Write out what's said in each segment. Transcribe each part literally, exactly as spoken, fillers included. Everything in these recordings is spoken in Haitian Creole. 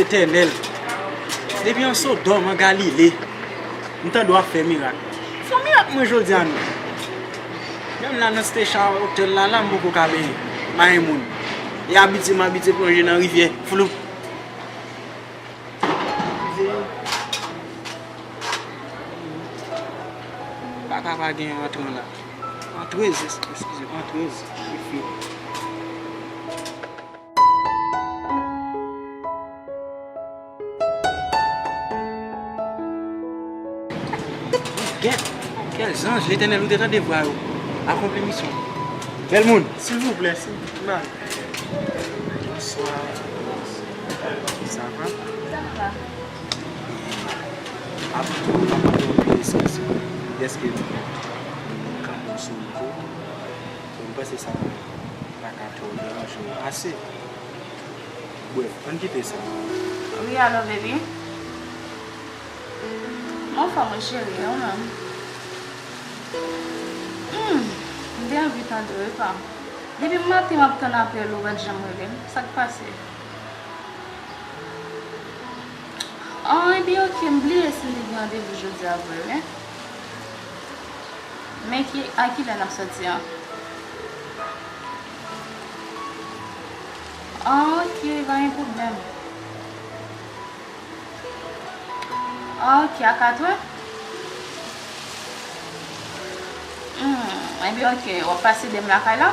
Letènèl, depi an Sodòm, an Galile, m tande w ap fè mirak. Fè yon mirak mwen jodi a non. Menm la nan Stecha otèl la, la m poko ka benyen. M pa gen moun. E abitye m abitye plonje nan rivyè. Flou. Pa ka pa gen antre la. Antre, eskize, antre, eskize. Gèt, kèl zanj, Letènèl, ou te tande vwa yo. Akonpli misyon. Bèl moun. Silvouplè, silvouplè. Bonswa. Sa va? Sa va. Avan tou, m ap mande w anpil eskiz dèske m kanpe w sou wout ou. So, m panse sa pa ka twò deranje w ase. Brèf, ann kite sa. Wi, alo, baby. Mwen anfòm, wi, cheri, e ou menm? Hmm, m te anvi tande w, epa. Depi maten m ap tann apèl ou, ou pa t janm rele m. Sa k pase? Oh, ebyen, oke, m bliye si m te gen randevou jodi a vre, wi. Men ki, a kilè n ap sòti an? Ah, oke, pa gen pwoblèm. Ah, oke, a kat è? Hmm, ebyen, oke, w ap pase de m lakay la?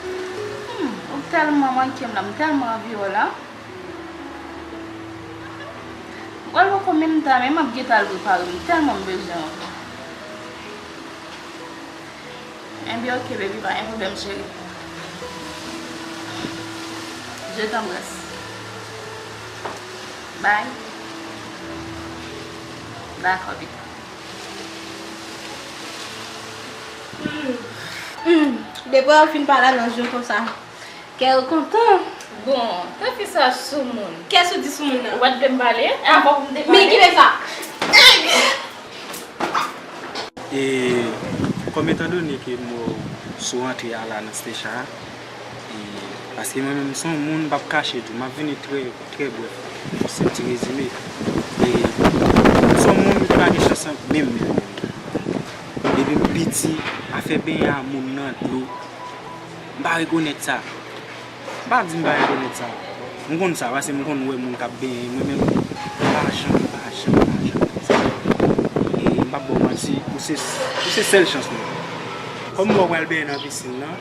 Hmm, ou tèlman manke m la, m tèlman anvi wè w la. Ou pral poko menm tan, men m ap gentan al prepare m, tèlman m bezwen w. Enben, oke, baby, pa gen pwoblèm, cheri. Je t'embrasse. Bye. Dakò, baby. Hmm. Hmm. Depi w fin pale nan je konsa. Kè w kontan. Bon, tanki sa soumoun. Kiyès ou di soumoun nan? Ou pa t vle m pale? Avan pou m te pale. Men ki fè sa? E, kòm etandone ke m wè w sou rantre a la nan Stecha, e, paske mwen menm m se yon moun, m p ap kache tou, m ap vini trè, trè brèf pou se ti rezime. E, m se yon moun ki pa gen chans menm, menm, menm. Depi m piti, afè benyen a moun nan dlo, m pa rekonèt sa. M pa di m pa rekonèt sa. M konn sa, paske m konn wè moun k ap benyen, mwen menm, m pa janm, m pa janm, m pa janm fè sa. E m p ap ba w manti, ou se, ou se sèl chans mwen. Kòm m wè w pral benyen nan pisin nan,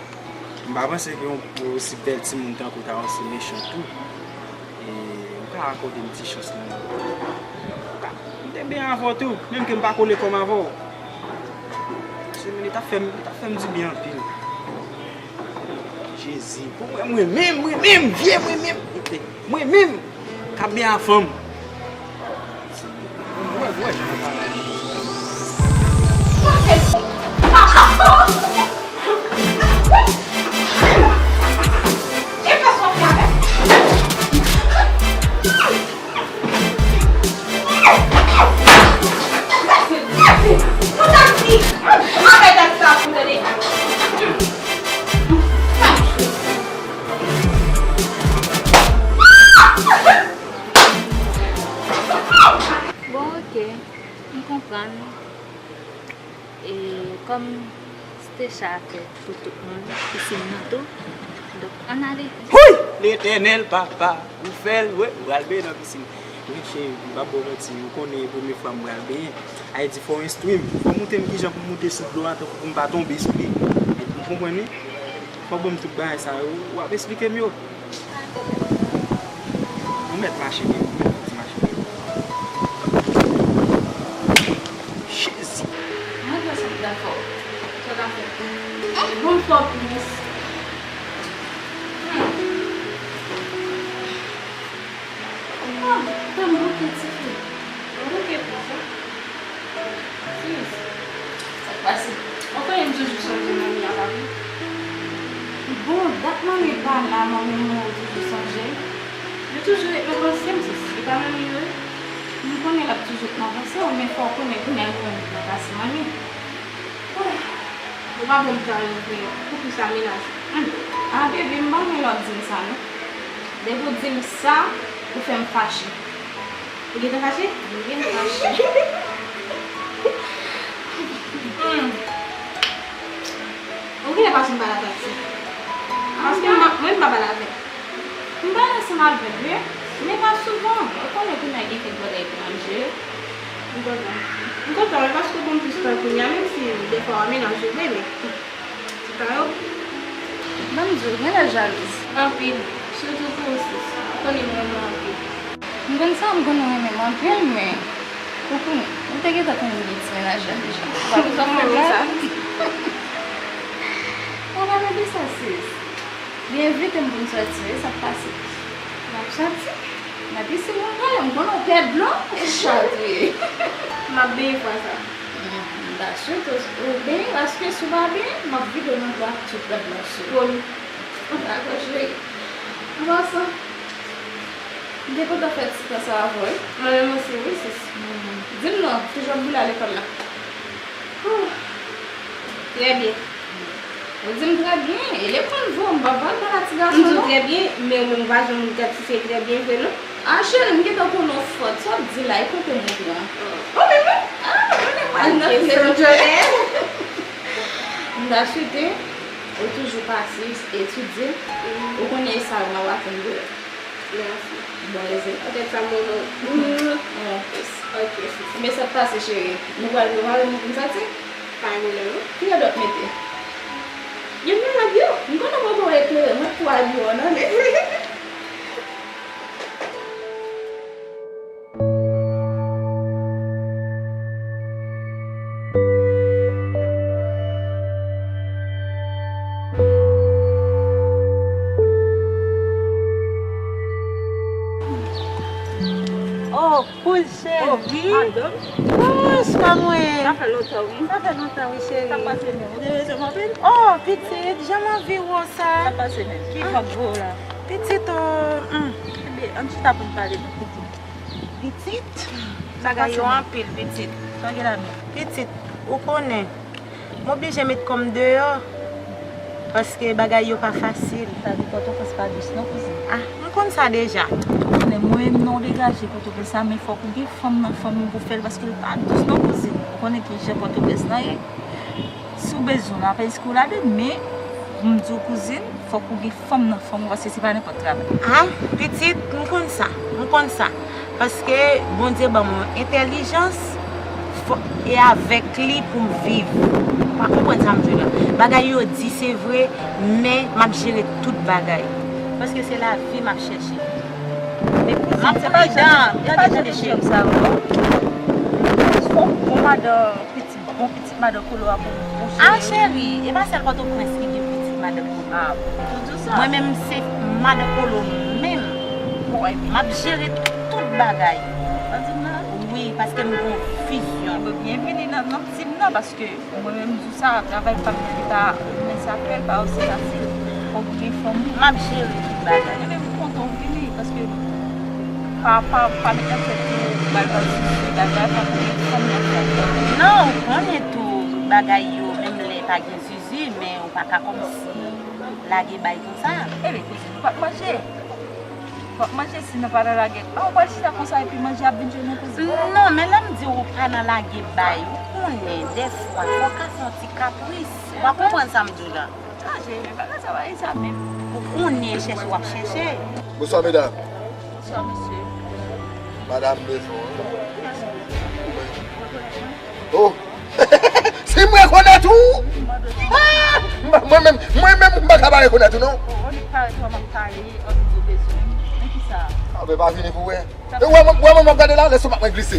m pa panse ke yon, yon si bèl timoun tankou w ta yon si mechan tou. E ou ka akòde m ti chans lan. Ou ka, m te byen avè w tou, menm ke m pa kole kò m avè w. Se, li t ap fè m, li t ap fè m dibyen anpil. Jezi, pou mwen, mwen menm, mwen menm, vye mwen menm, mwen menm, k ap byen a fanm. Bon, oke, m konprann. E kòm Stecha fè pou tout moun, pisin nan tou. Donk, ann ale. Houy! Letènèl, papa, ou fè l, wi, m pral benyen nan pisin. Wi, cheri, m p ap ba w manti, ou konnen e premye fwa m pral benyen. Ayiti, fò w enstwi m, fò w montre m kijan pou m monte sou dlo a tankou pou m pa tonbe sou li. Ou konprann, wi? Fò w ban m tout bagay sa yo, w ap esplike m yo. Ou mèt mache byen, ou mèt mache byen. Jezi! Mwen kwè se dakò. Sa ta fè. Bon, fò plis. Hmm. Ah, fè m bouke ti fi. Bouke pou sa. Sis. Sa k pase? Ou konnen m toujou sonje manmi a, pa vre? Bon, dat manmi pa la, manmi mwen ou toujou sonje l? Li toujou ret nan panse m, sis. Li pa manmi vre? M konnen l ap toujou ret nan panse w, men fò w konnen kounye a li menm li nan kase manmi. Ah, ou pa bon m tan yo vre. Poukisa menaj? Hmm. Ah, baby, m pa renmen lè w ap di m sa, non. Depi w di m sa, ou fè m fache. Ou gentan fache? M gentan fache. Hmm. Ou genlè pa janm pale avè Tati. Paske mwen, mwen m pa pale avè l. M pale ansanm avè l, wi. Men pa souvan. Ou konnen kounye a gen kèk bagay pou m ap jere. M kontan. M kontan, wi, paske w ban m plis tan kounye a, menm si defwa w ap menaj ou vre, men. Ti pa yo. Ban m di w, genlè jalouz. Anpil. Sitou pou ou, sis. Ou konnen m renmen w anpil. M konn sa, m konn ou renmen m anpil, men ou konnen, ou te gentan konnen m gen ti mennaj la deja. Ou pa bezwen fè m sa. Ou pa tande sa, sis. Li envite m pou n sòti, wi, sa k pase. N ap sòti. N ap isi moun gade, m konnen w pè dlo, e chat ou ye. M ap benyen fwa sa. M ta swete w benyen, paske si w pa benyen, m ap vide w nan dlo ak tout rad la sou ou. Dakò, cheri. Anvan sa, m te kontan fè ti tan sa avè w, wi. Mwen menm osi, wi, sis. Di m non, kijan w boule a lekòl la? Trè byen. Ou di m trè byen, e lekòl vre, m pa pral pale a ti gason non. M di w trè byen, men ou menm ou pa janm gad si se trè byen vre non. A cheri, m gentan konnen w fòt, sa w ap di la, e kote m pran? Ou menm wi. A, ou menm pral nan file. M ta swete ou toujou pasif, etidye. Ou konnen e sa yo m ap atann de ou. Mèsi. Bon rezilta. Poutèt sa m renmen w. Mwen plis. Ok, sis. Men sa k pase, cheri? Nou pral prepare nou pou n sòti? Pa gen lè non. Kilè dòt mete? Youn nan rad yo. M konnen w poko eklere, mwen tou abiye w nan. Oh, poul cheri. Oh, madanm. Kòman mwen? Sa fè lontan, wi. Sa fè lontan, wi, cheri. Sa pase menm? Ou te bezwen m anpil? Oh, pitit, jan m anvi wè w sa. Sa pase menm? Ki vag vo la? Pitit, oh, hmm. Ebyen, ann chita pou n pale, non, pitit. Pitit, bagay yo anpil, pitit. Sa gen la menm? Pitit, ou konnen, m oblije met kò m deyò, paske bagay yo pa fasil. Sa di Pòtoprens pa dous non, kouzin. Ah, m konn sa deja. Ou konnen, mwen menm non, degaje Pòtoprens la, men fòk ou gen fanm nan fanmi w pou fè l, paske l pa dous non, kouzin. Ou konnen ki jan Pòtoprens lan ye. Si w bezwen w apèl, si w lade, men, m di w kouzin, fòk ou gen fanm nan fanmi w, paske se pa nenpòt travay. Ah, pitit, m konn sa, m konn sa. Paske Bondye ban m yon entèlijans, fò, e avèk li pou m viv. Ou pa konprann sa m di w la. Bagay yo di, se vre, men m ap jere tout bagay. Paske se lavi m ap chèche. Men kouzin, se pa jan, tande, tande, cheri. Fòk bon madan pitit, bon pitit madan Kolo a pou, pou cheri. Ah, cheri, e pa sèl Pòtoprens ki gen pitit madan Kolo. Ah, bon. Ou di sa? Mwen menm, se madan Kolo menm. Bon, ebyen. M ap jere tout bagay. Sa di m la? Wi, paske m gon vizyon. Ebyen, byenvini nan, nan tim nan, paske mwen menm, m di w sa, travay pa m nan, li pa, men sa fè l pa osi fasil. Fòk gen fanmi. M ap jere tout bagay. Ebyen, m kontan w vini, paske pa, pa, pa met nan tèt ou, bagay pa sou bagay, pa pou gen fanm nan fè. Non, ou konnen tou, bagay yo, menm lè pa gen zizi, men ou pa ka kòmsi lage bay konsa. Ebyen, kouzin, ou p ap manje. W ap manje si nan pa nan lagèt. Ah, ou pral chita konsa epi manje ap vin jwenn ou kouzin? Non, men lè m di w pa nan lage bay, ou konnen, dèfwa, fò w ka fè yon ti kapris. Ou pa konprann sa m di w la. Ah, cheri, men bagay sa pa gen sa menm. Ou konnen chèche w ap chèche. Bonswa, medam. Bonswa, mesye. Madanm Defon. Oh! Si m rekonèt ou! Ah! M pa, mwen menm, mwen menm, m pa ka pa rekonèt ou, non. Oh, annik pale, kòman m pale, annik di w bezwen. Men kisa? Ah, men pa vini pou wè. E wè mwen, wè mwen m ap gade la, lè sou pa mwen glise.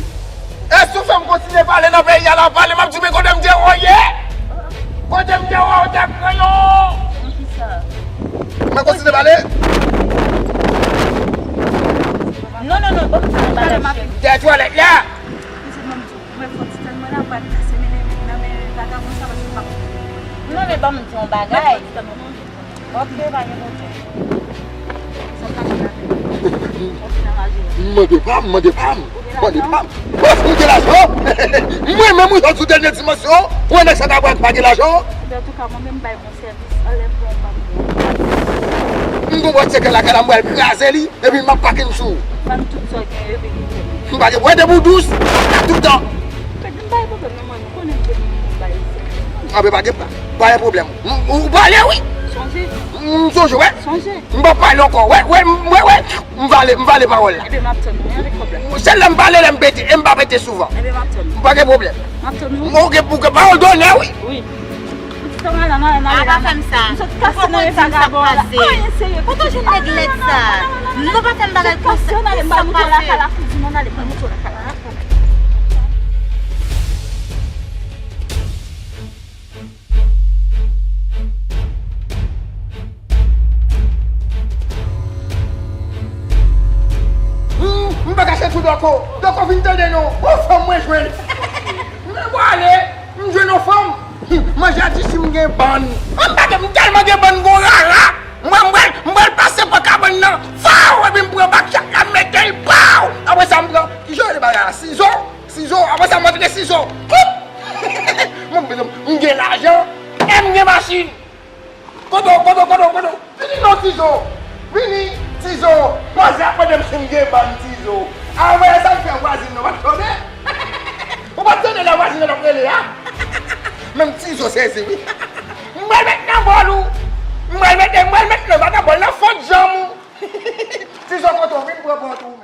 Èske w fè m kontinye pale nan peyi a la, pale, m ap di men kote m te wè w ye? Kote m te wè w te ak kreyon? Nan kisa? Mwen kontinye pale? Non, non, non, bon, sa bagay. Dèyè twalèt la! Mwen fò ti tann mwen la, mwen pral kase men nan men vagabon sa paske m pa konprann. Non, men ban m di yon bagay. Ok, pa gen pwoblèm. Sa m ta konn la fè. Ok, nan raje. Mande pa m, mande pa m, mande pa m. Paske ou gen lajan. Mwen menm, wi, sot sou dènye dimansyon. Ou wè nèg sa ta pral pa gen lajan. Antouka, mwen menm, m bay bon sèvis. Anlè m pran, m pa pran. M gon bwat sèkèy lakay la, m pral kraze li, epi m ap pake m sou ou. Ban m tout sa w gen, epi kite m. M pa gen, wè depi w dous, w ap la toutan. Fèt, m pa gen pwoblèm non, mwen, m konnen m te vin pou bay sèkèy. Anben pa gen, pa gen pwoblèm. M, ou pale, wi. Sonje. M sonje, wè. Sonje. M pa pale ankò, wè, wè, m, wè, wè. M vale, m vale pawòl la. Ebyen, m ap tann ou, wi, avèk pwoblèm. Sèl lè m pale, lè m pete, e m pa pete souvan. Ebyen, m ap tann ou. M pa gen pwoblèm. M ap tann ou. M, ok, pou ke pawòl donè, wi. Wi. Ti tòm ala, n ale, n ale. A, pa fè m sa. M sot kase nan eta vagabon la. Anyen serye. Kote w jwenn nèg lèd sa? Non, pa fè m bagay konsa. Kase, n ale, m ba moto lakay la, fouti, n ale, ba moto lakay la. M, m pa kache tou Dòko. Dòko vin tande non. Bon fanm mwen jwenn. M pwale, m jwenn yon fanm. Manje a di si m gen bann. M pa gen, m tèlman gen bann gon rara. Mwen, m pral, m pral pase pran kabann nan. Faw! Epi m pran bak chak la, m mete l, paw! Apre sa, m pran, kijan yo rele bagay la? Sizo? Sizo, apre sa m antre sizo. Koup! Mwen, m gen lajan, e m gen machin. Kote w, kote w, kote w, kote w? Vini non, Tizo. Vini, Tizo. Manzè ap mande m si m gen bann, Tizo. Apre sa, m fè vwazin nan pa t tande. Ou pa t tande lè vwazin nan t ap rele a? Menm Tizo sezi, wi. M pral met nan bòl ou. M pral met, m pral met nan vagabòn nan fon janm ou. Tizo, kote w? Vin pran bòt ou.